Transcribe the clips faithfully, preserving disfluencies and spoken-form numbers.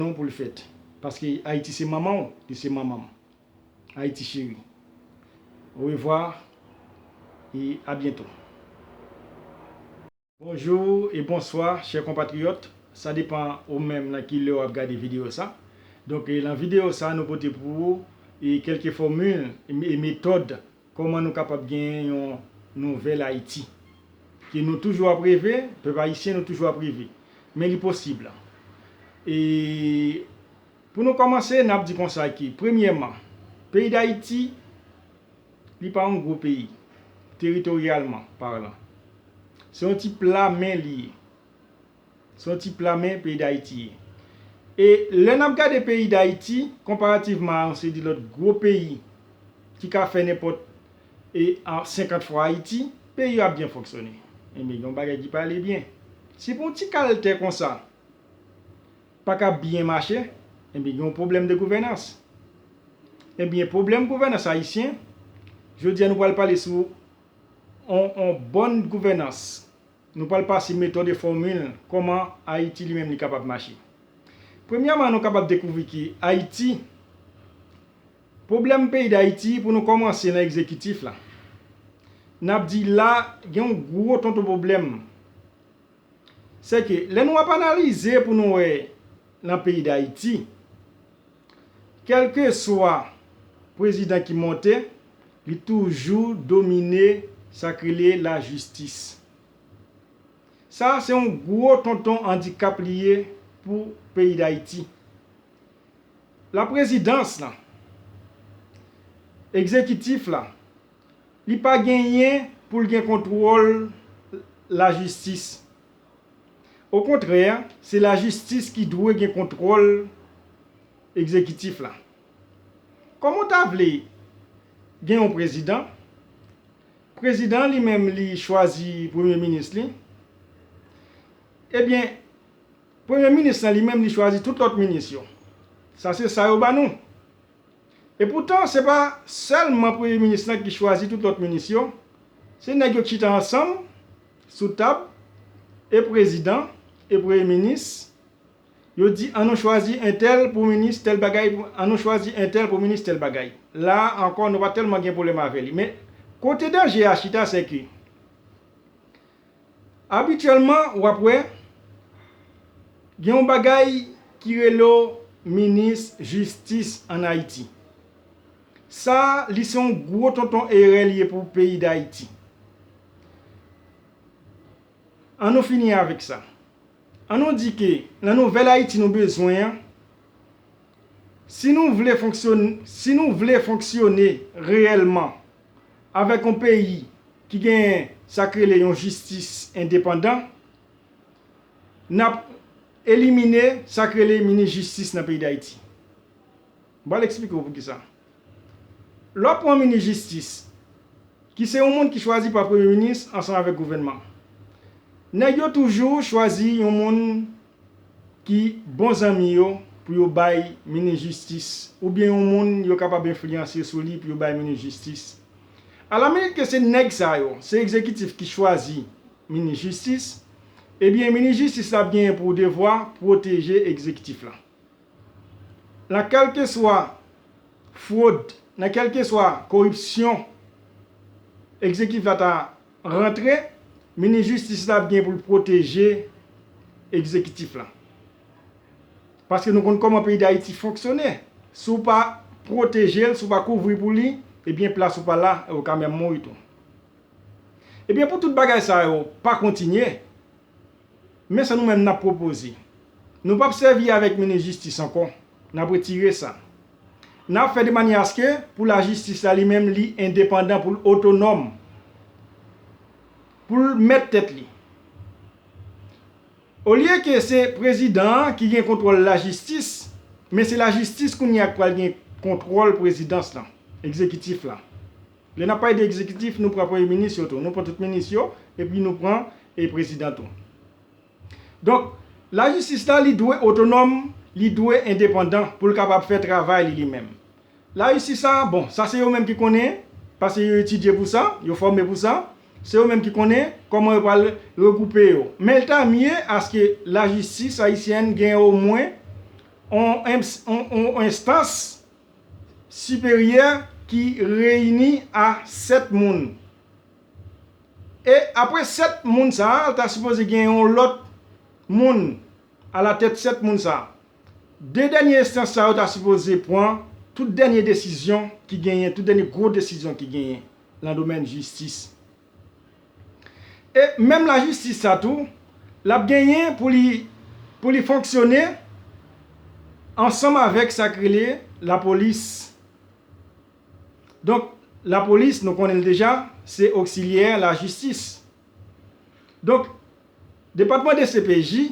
non pou l fèt. Paske Ayiti se manman w, li se manman m. Ayiti cheri. Orevwa e a byento. Bonjou e bonswa, chè konpatriyòt. Sa depann ou menm nan ki lè w ap gade videyo sa. Donk, e, nan videyo sa, nou pote pou ou, e, kèlke fòmil e, e metòd kòman nou kapab genyen yon nouvèl Ayiti. Ke nou toujou ap reve, pèp ayisyen nou toujou ap reve. Men li posib. E pou nou kòmanse, n ap di konsa ke, premyèman, peyi Dayiti, li pa yon gwo peyi, teritoryalman palan. Se yon ti pla men li ye. Se yon ti pla men peyi Dayiti ye. E lè n ap gade peyi Dayiti, konparativman a yon seri de lòt gwo peyi ki ka fè nenpòt e a senkant fwa Ayiti, peyi yo ap byen fonksyone. Enben, gen yon bagay ki pa ale byen. Si pou yon ti kal tè konsa pa ka byen mache, enben, gen yon pwoblèm de gouvènans. Enben, pwoblèm gouvènans ayisyen, jodi a nou pral pale sou on, on bòn gouvènans. Nou pral pase metòd e fòmil kòman Ayiti li menm li kapab mache. Premyèman, nou kapab dekouvri ke Ayiti, pwoblèm peyi Dayiti, pou nou kòmanse nan egzekitif la, n ap di la, gen yon gwo tonton pwoblèm. Se ke lè nou ap analize pou nou wè nan peyi Dayiti, kèlkeswa prezidan ki monte, li toujou domine sa k rele lajistis. Sa se yon gwo tonton andikap li ye pou peyi Dayiti. Laprezidans lan, egzekitif la, li pa genyen pou l gen kontwòl lajistis. Okontrè, se lajistis ki dwe gen kontwòl egzekitif la. Kòman w ta vle gen yon prezidan? Prezidan li menm li chwazi premye minis li. Ebyen, premye minis lan li menm li chwazi tout lòt minis yo. Sa se sa yo ba nou. Epoutan, se pa sèlman premye minis lan ki chwazi tout lòt minis yo. Se nèg yo ki chita ansanm sou tab, e prezidan, e premye minis, yo di, "An nou chwazi entèl pou minis tèl bagay, an nou chwazi entèl pou minis tèl bagay." La ankò, nou pa tèlman gen pwoblèm avè li. Men, kote danje a chita, se ke abityèlman, w ap wè, gen yon bagay ki rele w minis jistis ann Ayiti. Sa, li se yon gwo tonton erè li ye pou peyi Dayiti. An nou fini avèk sa. An nou di ke nan nouvèl Ayiti nou bezwen an, si nou vle fonksyone, si nou vle fonksyone reyèlman avèk yon peyi ki gen sa k rele yon jistis endepandan, n ap elimine sa k rele minis jistis nan peyi Dayiti. M pral eksplike w poukisa. Lè w ap pran minis jistis, ki se yon moun ki chwazi pa premye minis ansanm avèk gouvènman, nèg yo toujou chwazi yon moun ki bon zanmi yo pou yo bay minis jistis, oubyen yon moun yo kapab enfliyanse sou li pou yo bay minis jistis. Alamilit ke se nèg sa yo, se egzekitif ki chwazi minis jistis, ebyen minis jistis la ap genyen pou devwa pwoteje egzekitif la. Nan kèlkeswa fwod, nan kèlkeswa koripsyon egzekitif la ta rantre, minis jistis la ap gen pou l pwoteje egzekitif la. Paske nou konn kòman peyi Dayiti fonksyone. Si w pa pwoteje l, si w pa kouvri pou li, ebyen plas ou pa la, e ou ka menm mouri tou. Ebyen pou tout bagay sa yo pa kontinye, men sa nou menm n ap pwopoze. Nou p ap sèvi avèk minis jistis ankò. N ap retire sa. N ap fè de manyè aske pou lajistis la li menm li endepandan, pou l otonòm, pou l mèt tèt li. Olye ke se prezidan an ki gen kontwòl lajistis, men se lajistis kounye a k pral gen kontwòl prezidans lan, egzekitif la. Lè n ap pale de egzekitif, nou pran premye minis yo tou. Nou pran tout minis yo, epi nou pran e prezidan tou. Donk, lajistis la, li dwe otonòm, li dwe endepandan pou l kapab fè travay li, li menm. Lajistis la, bon, sa se yo menm ki konnen, paske yo etidye pou sa, yo fòme pou sa. Se yo menm ki konnen kòman yo pral regwoupe yo. Men l ta mye aske lajistis ayisyèn gen omwen on, ins- on, on, on enstans siperyè ki reyini a sèt moun. E apre sèt moun sa a, ta sipoze gen yon lòt moun alatèt sèt moun sa a. De dènye enstans sa yo ta sipoze pran tout dènye desizyon ki genyen, tout dènye gwo desizyon ki genyen nan domèn jistis. E menm lajistis sa tou, l ap genyen pou li, pou li fonksyone ansanm avèk sa k rele lapolis. Donk, lapolis, nou konnen l deja, se oksilyè lajistis. Donk, depatman D C P J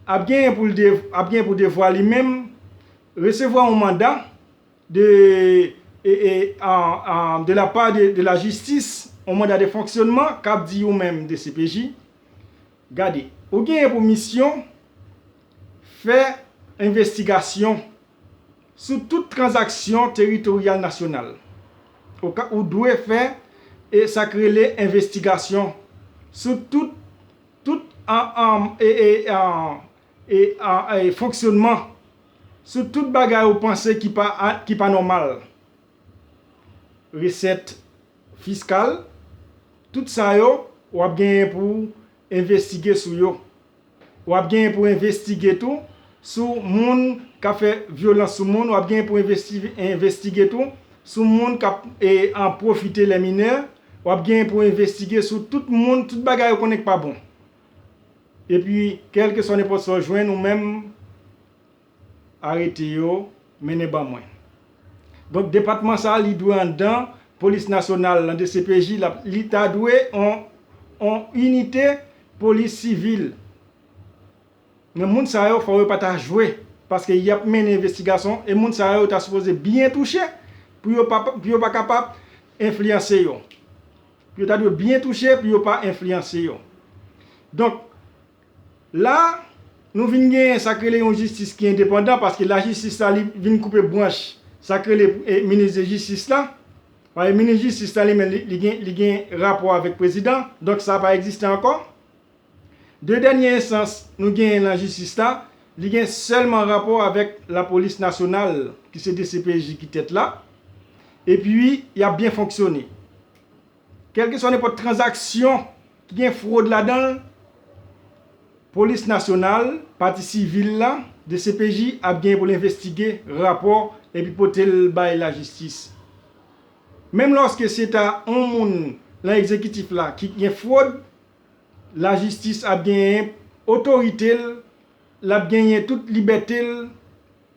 ap genyen pou l dev- ap genyen pou devwa li menm resevwa yon manda de, e, e, an- an- de la pa de, de lajistis, yon manda de fonksyonman k ap di ou menm D C P J, gade, ou genyen pou misyon fè envestigasyon sou tout tranzaksyon teritoryal nasyonal. Ou ka- ou dwe fè e sa k rele envestigasyon sou tout, tout an, an, e, e, an, e, an, e, fonksyonman, sou tout bagay ou panse ki pa, a- ki pa nòmal. Resèt fiskal, tout sa yo, w ap genyen pou envestige sou yo. W ap genyen pou envestige tou sou moun k ap fè vyolans sou moun, w ap genyen pou envesti- envestige tou sou moun k ap e, an pwofite lè minè, w ap genyen pou envestige sou tout moun, tout bagay yo konnen k pa bon. Epi, kèlkeswa nenpòt sa w jwenn, ou menm, arete yo, mennen ban mwen. Donk, depatman sa a, li dwe anndan polis nasyonal, nan D C P J, l ap- li ta dwe on, on inite polis sivil. Men moun sa yo, fò yo pa ta jwe, paske y ap mennen envestigasyon, e moun sa yo ta sipoze byen touche pou yo pa, pou yo pa kapab enfliyanse yo. Yo ta dwe byen touche pou yo pa enfliyanse yo. Donk, la, nou vin genyen sa k rele yon jistis ki endepandan, paske lajistis la, li vin koupe branch sa k rele e, minis de jistis la. Paske minis jistis la, li menm, li, li gen, li gen rapò avèk prezidan, donk sa pa egziste ankò. De dènye enstans nou genyen nan jistis la, li gen sèlman rapò avèk lapolis nasyonal, ki se D C P J ki tèt la, epi y ap byen fonksyone. Kèlkeswa nenpòt tranzaksyon ki gen fwod ladan l, polis nasyonal, pati sivil la, D C P J ap gen pou l envestige rapò epi pote l bay lajistis. Menm lòske se ta yon moun nan egzekitif la ki gen fwod, lajistis ap genyen otorite l, l ap genyen tout libète l,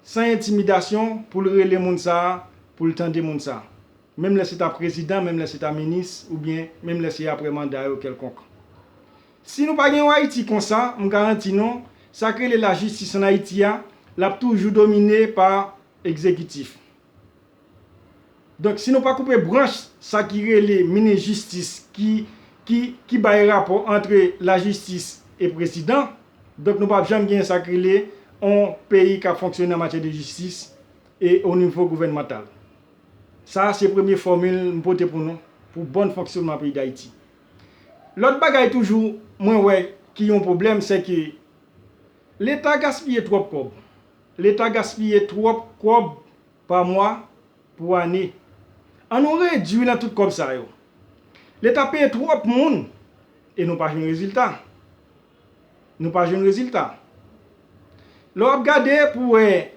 san entimidasyon, pou l rele moun sa a, pou l tande moun sa a. Menm lè se ta prezidan, menm lè se ta minis, oubyen menm lè se apre manda yo kèlkonk. Si nou pa gen yon Ayiti konsa, m garanti nou, sa k rele lajistis ann Ayiti a, l ap toujou domine pa egzekitif. Donk, si nou pa koupe branch sa ki rele minis jistis ki, ki, ki bay rapò antre lajistis e prezidan, donk nou p ap janm gen sa k rele on peyi k ap fonksyone an matyè de jistis e o nivo gouvènmantal. Sa a se premye fòmil m pote pou nou pou bòn fonksyonman peyi Dayiti. Lòt bagay toujou mwen wè ki yon pwoblèm, se ke Leta gaspiye twòp kòb. Leta gaspiye twòp kòb pa mwa pou ane. Ann nou redui nan tout kòb sa yo. Leta peye twòp moun e nou pa jwenn rezilta. Nou pa jwenn rezilta. Lè w ap gade pou wè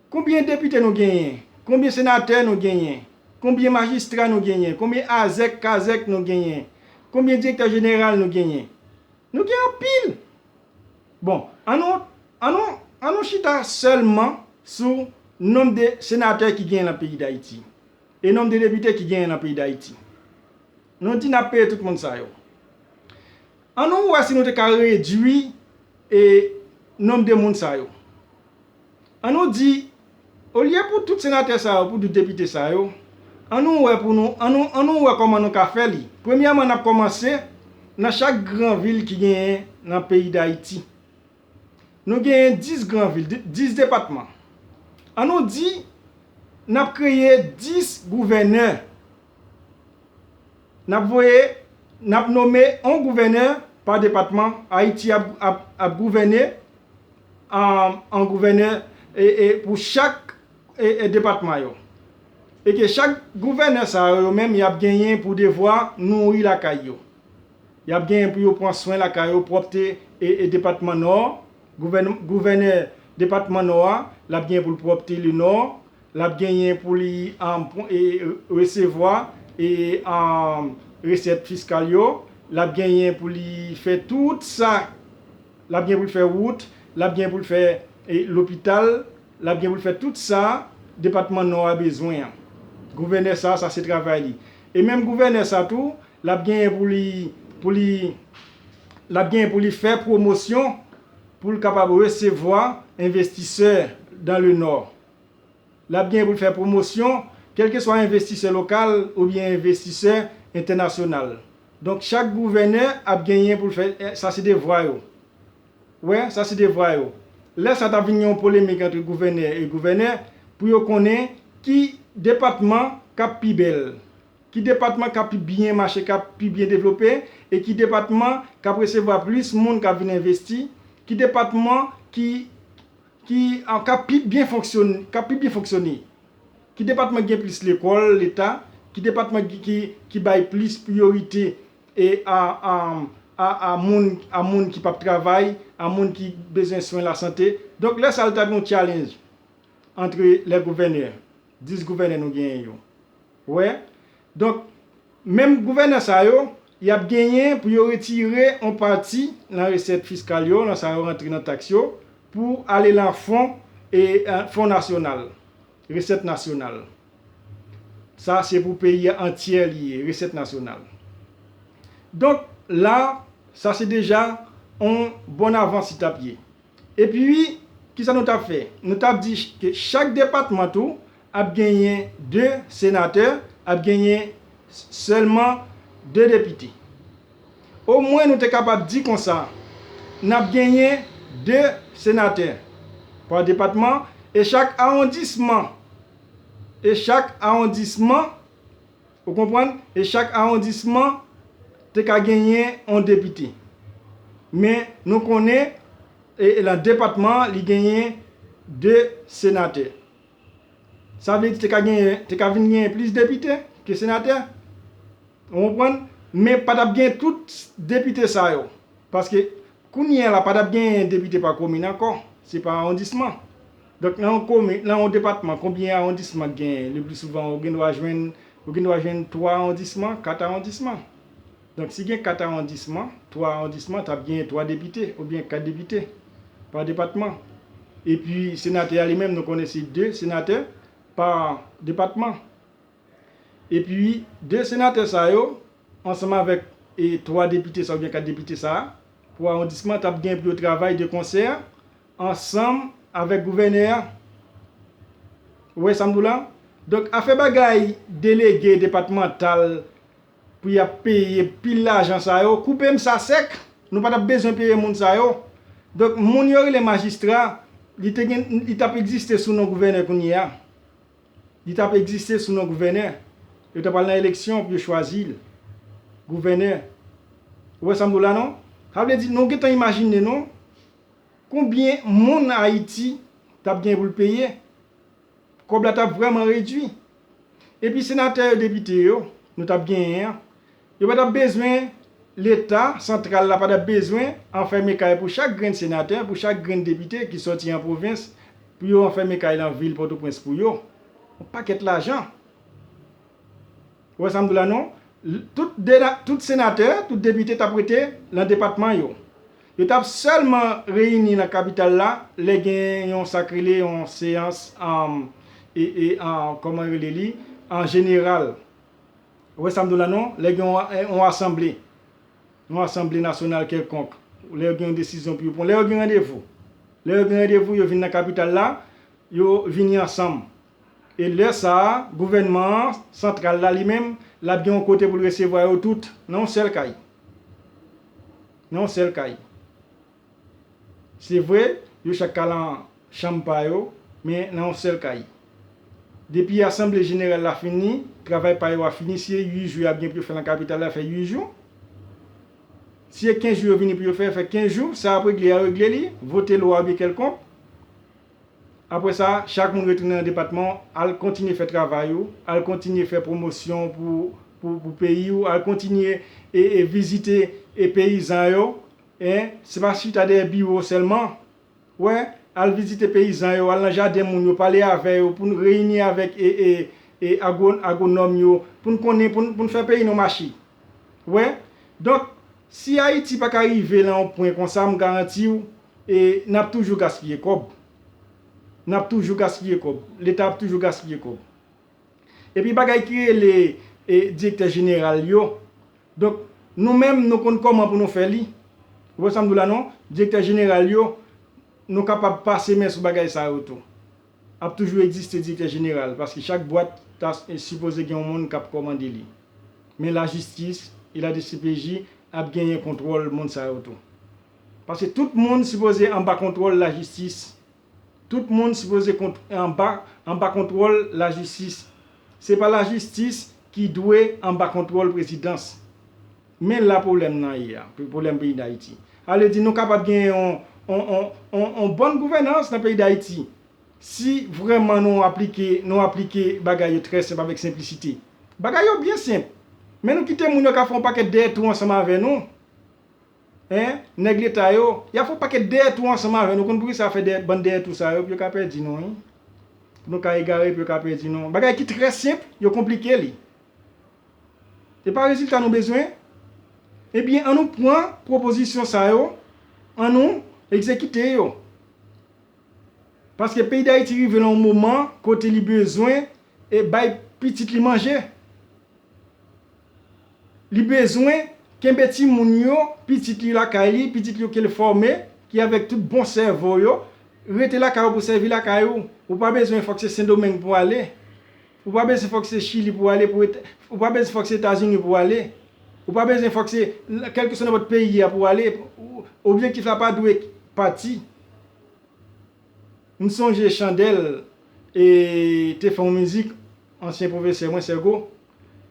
konbyen depite nou genyen, konbyen senatè nou genyen, konbyen majistra nou genyen, konbyen azèk, kazèk nou genyen, konbyen direktè jeneral nou genyen. Nou gen anpil. Bon, ann nou, ann nou, ann nou chita sèlman sou nonb de senatè ki genyen nan peyi Dayiti e nonb de depite ki genyen nan peyi Dayiti. Nou di n ap peye tout moun sa yo. Ann nou wè si nou te ka redui e nonb de moun sa yo. Ann nou di, olye pou tout senatè sa yo, pou tout depite sa yo, ann nou wè pou nou, ann nou, ann nou wè kòman nou ka fè li. Premyèman, n ap kòmanse nan chak gran vil ki genyen nan peyi Dayiti. Nou genyen dis gran vil, di- dis depatman. Ann nou di, n ap kreye dis gouvènè. N ap voye, n ap nome on gouvènè pa depatman. Ayiti ap, ap, ap gouvène an, an gouvènè e, e, pou chak e, e, depatman yo. E ke chak gouvènè sa yo, yo menm, y ap genyen pou devwa nouri lakay yo. Y ap genyen pou yo pran swen lakay yo, pwòpte e, e depatman Nò. Gouvèn-, gouvènè depatman Nò a, l ap genyen pou l pwòpte Lenò. L ap genyen pou li, um, pran, e, resevwa e, um, resèt fiskal yo. L ap genyen pou li fè tout sa. L ap gen pou l fè wout, l ap gen pou l fè e, lopital, l ap gen pou l fè tout sa depatman Nò a bezwen an. Gouvènè sa, sa se travay li. E menm gouvènè sa tou, l ap genyen pou li, pou li, l ap genyen pou li fè pwomosyon pou l kapab resevwa envestisè dans le Nord. L ap genyen pou l fè pwomosyon, kèlkeswa envestisè lokal oubyen envestisè entènasyonal. Donk, chak gouvènè ap genyen pou l fè, eh, sa se devwa yo. Wè, sa se devwa yo. Lè sa t ap vin yon polemik ant gouvènè e gouvènè pou yo konnen ki depatman k ap pi bèl, ki depatman k ap pi byen mache, k ap pi byen devlope, e ki depatman k ap resevwa plis moun k ap vin envesti, ki depatman ki, ki, ah, k ap pi byen fonksyone, k ap pi byen fonksyone. Ki depatman ki gen plis lekòl leta? Ki depatman ki, ki, ki bay plis priyorite e a, a, a, a moun, a moun ki p ap travay, a moun ki bezwen swen lasante? Donk, lè sa a, li ta gen yon challenge entre les gouverneurs, dis gouvènè nou genyen yo. Wè? Donk, menm gouvènè sa yo, y ap genyen pou yo retire yon pati nan resèt fiskal yo, nan sa yo rantre nan taks yo, pou ale nan fon, e, eh, fon nasyonal, resèt nasyonal. Sa se pou peyi a antyè li ye, resèt nasyonal. Donk, la, sa se deja yon bon avans li t ap ye. Epi, kisa nou t ap fè? Nou t ap di ch-, ke chak depatman tou ap genyen de senatè, ap genyen s-, sèlman de depite. Omwen nou te kapab di konsa, n ap genyen de senatè pa depatman, e chak awondisman, e chak awondisman, ou konprann, e chak awondisman te ka genyen yon depite. Men nou konnen, e, e nan depatman, li genyen de senatè. Sa vle di te ka genyen, te ka vin genyen plis depite ke senatè. Ou konprann? Men pa t ap gen tout depite sa yo. Paske kounye a la, pa t ap gen depite pa komin ankò. Se pa awondisman. Donk, nan yon komin, nan yon depatman, konbyen awondisman k genyen? Le pli souvan, ou gen dwa jwenn, ou gen dwa jwenn twa awondisman, kat awondisman. Donk, si gen kat awondisman, twa awondisman, t ap gen twa depite oubyen kat depite pa depatman. Epi, senatè a li menm, nou konnen se de senatè pa depatman. Epi, de senatè sa yo, ansanm avèk, e, twa depite sa oubyen kat depite sa, pou awondisman, t ap gen pou yo travay de konsè ansanm avèk gouvènè a. Ou wè sa m di w la? Donk, afè bagay delege depatmantal pou y ap peye pil lajan sa yo, koupe m sa sèk, nou pa t ap bezwen peye moun sa yo. Donk, moun yo rele majistra, li te gen, li t ap egziste sou non gouvènè kounye a. Li t ap egziste sou non gouvènè. Yo t ap al nan eleksyon pou yo chwazi l. Gouvènè. Ou wè sa m di w la, non? Sa vle di, nou gentan imajine, non? Konbyen moun Ayiti t ap gen pou l peye? Kòb la t ap vrèman redui. Epi senatè yo, depite yo, nou t ap genyen an, yo pa t ap bezwen, Leta santral la pa t ap bezwen anfème kay pou chak grenn senatè, pou chak grenn depite ki sòti an pwovens, pou yo anfème kay nan vil Pòtoprens pou yo. Yon pakèt lajan. Ou wè sa m di w la, non? L-, tout dena-, tout senatè, tout depite t ap rete nan depatman yo. Yo t ap sèlman reyini nan kapital la lè gen yon sa k rele yon seyans, um, e, e, an, kòman yo rele li, an jeneral. Ou wè sa m di w la, non? Lè gen yon, yon asanble, yon asanble nasyonal kèlkonk, lè yo gen yon desizyon pou yo pran, lè yo gen randevou. Lè yo gen randevou, yo vin nan kapital la, yo vini ansanm. E lè sa a, gouvènman an, santral la, li menm, l ap gen yon kote pou l resevwa yo tout nan yon sèl kay. Nan yon sèl kay. Se vre, yo chak ka nan chanm pa yo, men nan yon sèl kay. Depi asanble jeneral la fini, travay pa yo a fini, si se uit jou y ap gen pou yo fè nan kapital la, fè uit jou. Si se kenz jou yo vini pou yo fè, fè kenz jou, sa y ap regle a, regle li, vote lwa oubyen kèlkonk. Apre sa, chak moun retounen nan depatman, al kontinye fè travay ou, al kontinye fè pwomosyon pou, pou, pou peyi ou, al kontinye e, e vizite e peyizan yo. En, se pa chita dèyè biwo sèlman. Wè, al vizite peyizan yo, al nan jaden moun yo, pale avè yo, pou n reyini avèk e, e, e agwo-, agwonòm yo, pou n konnen, pou n, pou n fè peyi nou mache. Wè, donk, si Ayiti pa ka rive nan yon pwen konsa, m garanti w, e, n ap toujou gaspiye kòb. N ap toujou gaspiye kòb. Leta ap toujou gaspiye kòb. Epi bagay ki rele, e, direktè jeneral yo. Donk, nou menm, nou konn kòman pou nou fè li. Ou wè sa m di w la non? Direktè jeneral yo, nou kapab pase men sou bagay sa yo tou. Ap toujou egziste direktè jeneral, paske chak bwat ta s-, sipoze gen yon moun k ap kòmande li. Men lajistis e la D C P J ap genyen kontwòl moun sa yo tou. Paske tout moun sipoze anba kontwòl lajistis. Tout moun sipoze kont-, anba, anba kontwòl lajistis. Se pa lajistis ki dwe anba kontwòl prezidans. Men la pwoblèm nan ye a, pwoblèm peyi Dayiti. Sa vle di nou kapab gen yon, yon, yon, yon, yon bòn gouvènans nan peyi Dayiti. Si vrèman nou aplike, nou aplike bagay yo trè senp avèk senplisite. Bagay yo byen senp. Men nou kite moun yo ka fè yon pakèt dèyè tou ansanm avè nou. En, nèg leta yo, y ap fè yon pakèt dèyè tou ansanm avè nou. Konn poukisa y ap fè dèyè, bann dèyè tou sa yo, pou yo ka pèdi nou, wi. Pou nou ka egare, pou yo ka pèdi nou. Bagay ki trè senp, yo konplike li. E pa rezilta nou bezwen? Ebyen, an nou pran pwopozisyon sa yo, an nou egzekite yo. Paske peyi Dayiti rive nan yon moman kote li bezwen e bay pitit li manje. Li bezwen kenbe timoun yo, pitit li lakay li, pitit yo ke l fòme, ki avèk tout bon sèvo yo, rete lakay yo pou sèvi lakay ou. Ou pa bezwen fòk se Sendomeng pou ale. Ou pa bezwen fòk se Chili pou ale, pou Eta-, ou pa bezwen fòk se Etazini pou ale. Ou pa bezwen fòk se kèlkeswa nenpòt peyi a pou ale. Ou, objektif la pa dwe pati. M sonje Chandèl e te fè yon mizik, ansyen pwofesè mwen, Sègo,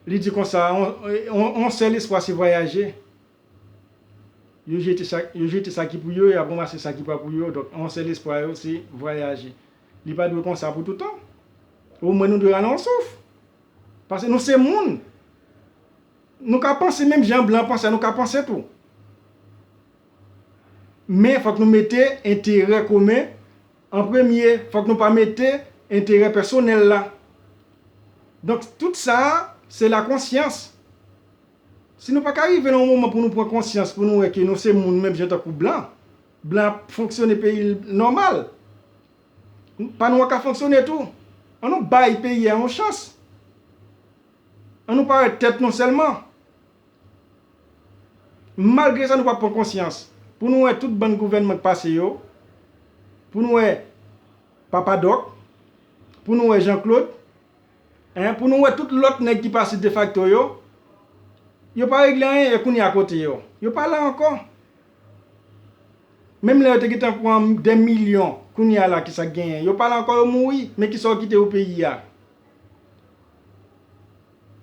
li di konsa, on, on, on sèl espwa se vwayaje. Yo jete sa, yo jete sa ki pou yo, y ap ranmase sa ki pa pou yo. Donk, on sèl espwa yo, se vwayaje. Li pa dwe konsa pou toutan. Omwen nou dwe rale yon souf. Paske nou se moun. Nou ka panse menm jan blan panse a, nou ka panse tou. Men fòk nou mete enterè komen an premye, fòk nou pa mete enterè pèsonèl la. Donk, tout sa a, se la konsyans. Si nou pa ka rive nan yon moman pou nou pran konsyans, pou nou wè ke nou se moun menm jan tankou blan, blan ap fonksyone peyi l nòmal. Pa nou an ka fonksyone tou. An nou bay peyi a yon chans. An nou parèt tèt nou sèlman. Malgre sa, nou pa pran konsyans. Pou nou wè tout bann gouvènman k pase yo, pou nou wè Papa Dòk, pou nou wè Jean Claude, en, pou nou wè tout lòt nèg ki pase defakto yo, yo pa regle anyen, e kounye a kote yo? Yo pa la ankò. Menm lè yo te gentan pran dè milyon, kounye a la ki sa k genyen? Yo pa la ankò, yo mouri. Men kisa yo kite pou peyi a?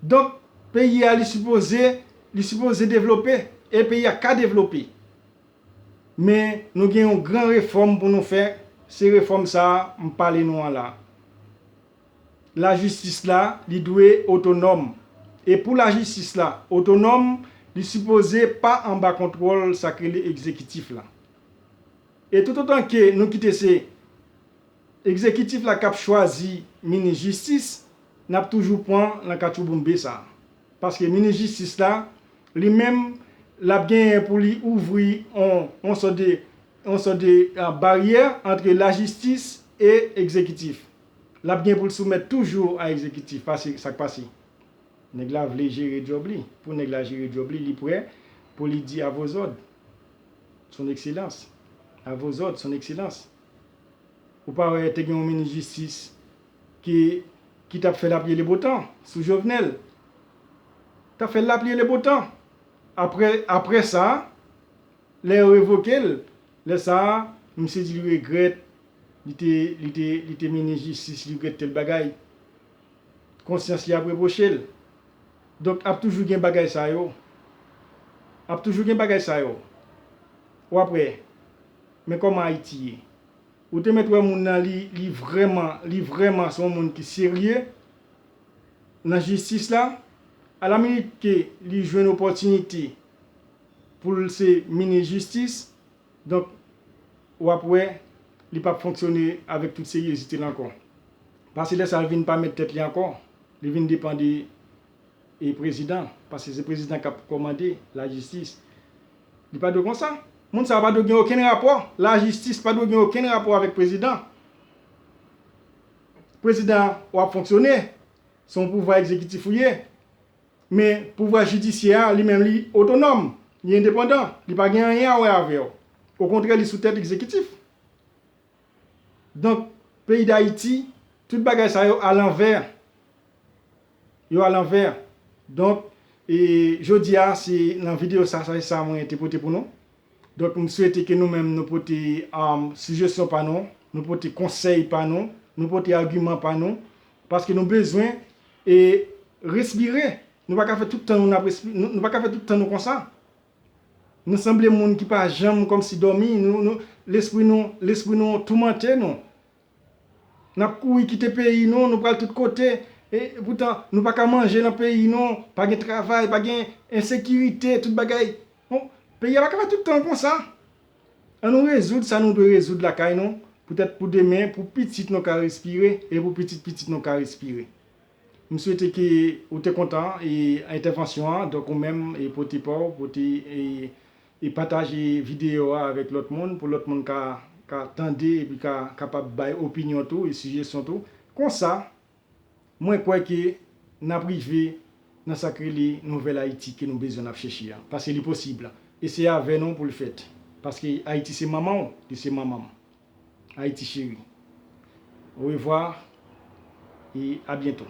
Donk, peyi a li sipoze, li sipoze devlope. E peyi a ka devlope. Men nou gen yon gran refòm pou nou fè. Se refòm sa a m pale nou an la. Lajistis la, li dwe otonòm. E pou lajistis la otonòm, li sipoze pa anba kontwòl sa k rele egzekitif la. E toutotan ke nou kite se egzekitif la k ap chwazi minis jistis, n ap toujou pran nan katchouboumbe sa a. Paske minis jistis la, li menm, l ap genyen pou li ouvri on, on sòt de, on sòt de, ah, baryè ant lajistis e egzekitif. L ap gen pou l soumèt toujou a egzekitif, pase sa k pase. Nèg la vle jere djòb li. Pou nèg la jere djòb li, li prè pou li di à vos ordres, son excellence. À vos ordres, son excellence. Ou pa wè te gen yon minis jistis ki, ki t ap fè lapli e le botan sou Jovenel. T ap fè lapli e le botan. Apre, apre sa, lè yo revoke l, lè sa a, misye di li regrèt, li te, li te, li te minis jistis, li regrèt tèl bagay. Konsyans li ap repwoche l. Donk, ap toujou gen bagay sa yo. Ap toujou gen bagay sa yo. W ap wè. Men kòman Ayiti ye. Ou te mèt wè moun nan, li, li vrèman, li vrèman se yon moun ki serye nan jistis la. Alaminit ke li jwenn opòtinite pou l se minis jistis, donk, w ap wè, li p ap fonksyone avèk tout seryezite l ankò. Pase lè sa, l vin pa mèt tèt li ankò. Li vin depann de e prezidan, paske se prezidan k ap kòmande lajistis. Li pa dwe konsa. Moun sa a pa dwe gen okenn rapò. Lajistis pa dwe gen okenn rapò avèk prezidan. Prezidan an, w ap fonksyone. Se yon pouvwa egzekitif ou ye. Men pouvwa jidisyè a, li menm, li otonòm. Li endepandan. Li pa gen anyen a wè avè w. Okontrè, li sou tèt egzekitif. Donk, peyi Dayiti, tout bagay sa yo alanvè. Yo alanvè. Donk, e, jodi a, se nan videyo sa, sa, se sa mwen te pote pou nou. Donk, m swete ke nou menm, nou pote, um, sijesyon pa nou, nou pote konsèy pa nou, nou pote agiman pa nou, paske nou bezwen, e, respire. Nou pa ka fè tout tan nou n ap respi-, nou, nou pa ka fè tout tan nou konsa. Nou sanble moun ki pa janm kòmsi dòmi, nou, nou, lespri nou, lespri nou toumante nou. N ap kouri kite peyi nou, nou pral tout kote, e poutan nou pa ka manje nan peyi nou, pa gen travay, pa gen ensekirite, tout bagay. Bon, peyi a pa ka fè tout tan konsa. An nou rezoud sa nou dwe rezoud lakay nou, poutèt pou demen, pou pitit nou ka respire, e pou pitit pitit nou ka respire. M swete ke ou te kontan, e, entèvansyon an, donk ou menm, e, pote pa w, pote, e, e pataje videyo a avèk lòt moun, pou lòt moun ka, ka tande epi ka kapab bay opinyon tou e sijesyon tou. Konsa, mwen kwè ke n ap rive nan sa k rele nouvèl Ayiti ke nou bezwen, n ap chèche a. Paske li posib. E se avè nou pou l fèt. Paske Ayiti se manman w, li se manman m. Ayiti cheri. Orevwa e a byento.